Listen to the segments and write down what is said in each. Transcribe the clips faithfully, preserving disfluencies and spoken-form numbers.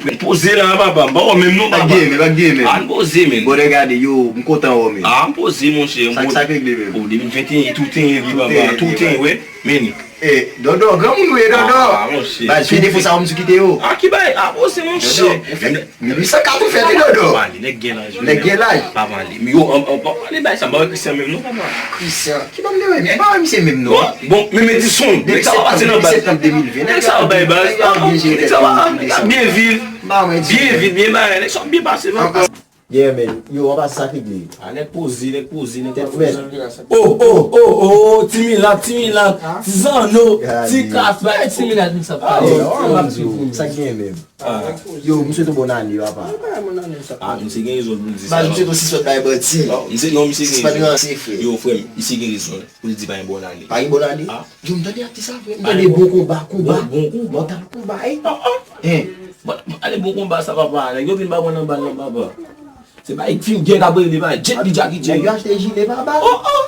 Men poze la, papa, m pa wè menm non, papa. Pa gen, men pa gen, men. Ah, m poze, men. Bon, gade, yo, m kontan wè, men. Ah, m poze, monchè. Sa, sa k regle, men? Oh, de mil venteyen, tout en, wi, papa. Tout en, wi. Men. Eh, Dòdò, granmoun ou ye, Dòdò? Ah, monchè. Baz, fè defo sa, ou m sou kite yo. Ah, ki bay? Ah, poze, monchè. Dòdò, ou fè mil uit san kat ou fè, wi, Dòdò. Pa pale, nèg gen laj, wi. Nèg gen laj. Pa pale. Yo, an, an, pa pale bay sa, m pa wè Christian menm, non, papa. Christian? Ki nonm li ye? M pa wè misye menm non. Bon, bon, men Edison, nèg sa pa pase nan baz. Depi septanm de mil ven, nèg sa bay baz. Nèg sa pa, nèg sa byen viv. Byen viv, byen bagay. Nèg sa byen pase, papa. Yeah, man. Yo, an pase sa k regle. Ah, nèg poze, nèg poze, nèg poze. Oh, oh, oh, oh, ti milat, ti milat, ti zanno, ti kras, bay ti milat, nou sa pale. Sa k gen menm? Yo, m swete w bòn ane, papa. Ah, misye gen rezon pou l di sa. Baz, m swete w sis fèt bay manti. Non, misye, non, misye gen rezon. Sis fèt ranse, frè. Yo, frè m, misye gen rezon pou l di pa gen bòn ane. Pa gen bòn ane? Ah. Yo, m tande atis sa, frè. M tande bon konba, konba. Bon, bon konba. Mòtal konba, ey. Ah, ah. Hein. Bon, ale bon konba sa, papa. Nèg yo vin ba mwen nan bal nan, papa. Se pa fim gè k ap rele, pa Jet Li, Jackie Chan. Nèg yo achte jile pa bal. Oh, oh.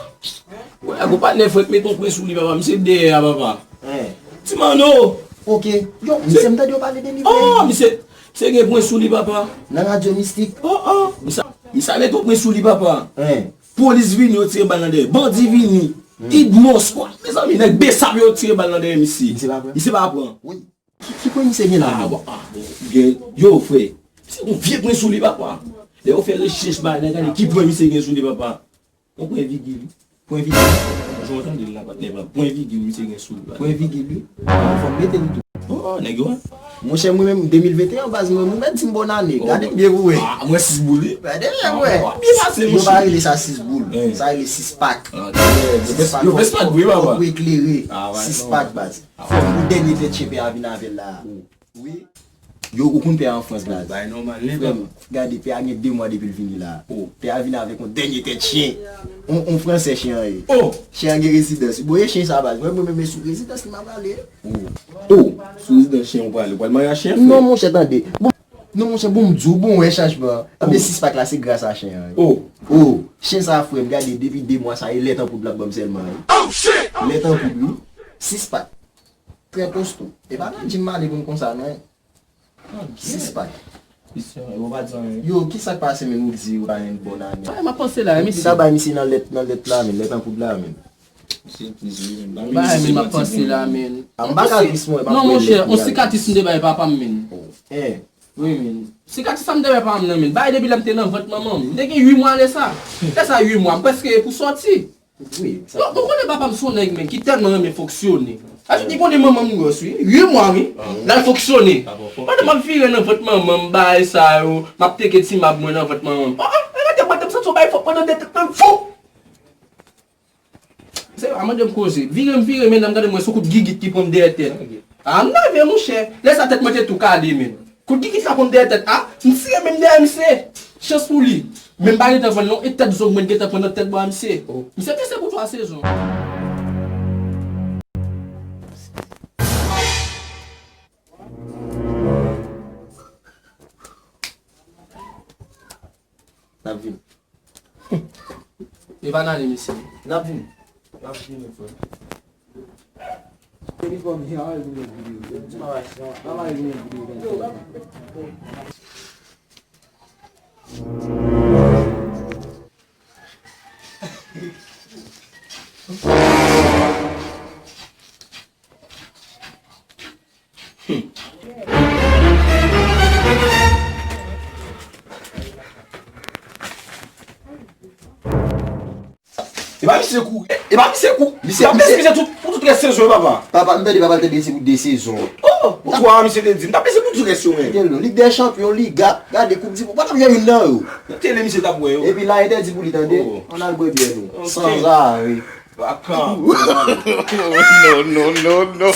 Wè, gwo patnè frè, met yon pwen sou li, papa. Misye dèyè a, papa. Hein. Ti Manno. Ok. Yo, misye, m tande yo pale de li, frè. Oh, misye, misye gen pwen sou li, papa. Nan radyo mistik. Oh, oh. Misye, misye met yon pwen sou li, papa. Hein. Polis vini, yo tire bal nan dèyè. Bandi vini. Hmm. Idmos, kwa. Mezanmi, nèg Besap yo tire bal nan dèyè misye. Misye pa pran? Misye pa pran. Wi. Ki, ki pwen misye gen la menm? Ah, bon, ah, bon. Gen, yo, frè. Se yon vye pwen sou li, papa. Lè yo fè rechèch, ba, nèg gade ki pwen misye gen sou li, papa. Yon pwen vigil. Pwen vigil. Jan w tande l la, patnè, papa. Pwen vigil misye gen sou li, papa. Pwen vigil, wi. Fò m mete l tou. Oh, oh, nèg yo, hein? Monchè, mwen menm, de mil venteyen, baz, mwen, mwen mèt di m bòn ane. Oh. Gade byen pou wè. Ah, mwen sis boul, wi. Gade byen pou wè. Ah, byen pase, monchè. Yo pa rele sa sis boul. Hein. Sa rele sis pak. Ah, sis pak, yo fè sis pak, wi, papa. Fòk ou eklere. Ah, ouais, sis pak, baz. Fòk pou dènye tèt chen pè a vin avè l la. Wi. Yo, ou konn pè a an Frans, baz. Bay nòmal, nen, papa. Frè m, gade, pè a gen de mwa depi l vini la. Oh. Pè a vini avèk yon dènye tèt chen. On, on fransè chen an ye. Oh. Chen an gen rezidans. Bon, e chen sa, baz. Mwen, mwen menm, e sou rezidans li m ap ale. Oh. Oh. Sou rezidans chen ou prale. Ou pral marye ak chen, frè? Non, monchè, tande. Bon, non, monchè, bon, m di w, bon, wè chanjman. Tande, sis pak la, se gras a chen an ye. Oh. Oh. Chen sa, frè m, gade, depi de mwa sa, e lèt an poud l ap ban m sèlman ye. Oh, shit! Lèt an poud, wi. Sis pak. Trè kosto. E pa nan jim m ale pou m konsa, non. Sis pak. Yo, kisa k pase menm, ou di ou pa gen bòn ane? Bagay m ap panse la, misye. Sa bay misye nan lèt, nan lèt la, men, lèt an poud la, men. Misye priz, wi, men. Bagay men m ap panse la, men. A, m pa ka tris, mwen, m ap... Non, monchè, on sikatris m te bay papa m, men. Eh. Wi, men. Sikatris sa m te bay papa m nan, men. Bagay depi lè m te nan vant manman m. M te gen uit mwa lè sa. Lè sa uit mwa, m prèske pou sòti. Wi, sa. Bon, ou konnen papa m se yon nèg, men, ki tèlman renmen fonksyone. Sa vle di, konnen manman m gwòs, wi. Uit mwa, wi. L al fonksyone. Pandan m ap vire nan vant manman m, bagay sa yo, m ap teke ti mab mwen nan vant manman m. Oh, oh, e gade, madanm santi yon bagay fò pandan de tèt nan fou. Se pa mande m koze. Vire m vire, men nan m gade mwen, se kout gigit ki pran m dèyè tèt. Ah, m nève, monchè. Lè sa tèt mwen te tou kale, men. Kout gigit la pran m dèyè tèt. Ah, m tire men m dèyè misye. Chans pou li. Men m pa gentan pran l non, e tèt zong mwen gentan pran nan tèt bò a misye. Oh. Misye blese pou twa sezon. N ap vin. E pa n ale, mesye. N ap vin. N ap vin, frè. Telefòn, a, vin videyo. Di mama, mama, vin videyo. E pa misye kou, e pa misye kou. Misye, misye. Misye pou tout, pou tout rès sezon, papa. Papa, m tande papa l te blese pou de sezon. Oh, poukwa misye te di m t ap blese pou tout rès yo, men? Kite l non. Lig dè chanpyon, Liga, gade koup di, ou pa t ap jwe youn nan yo. Nan tele misye t ap wè yo. Epi la entèdi pou li tande. Oh. Ann al bwè byè nou. Ok. Sanzave. Baka. No, no, no, no.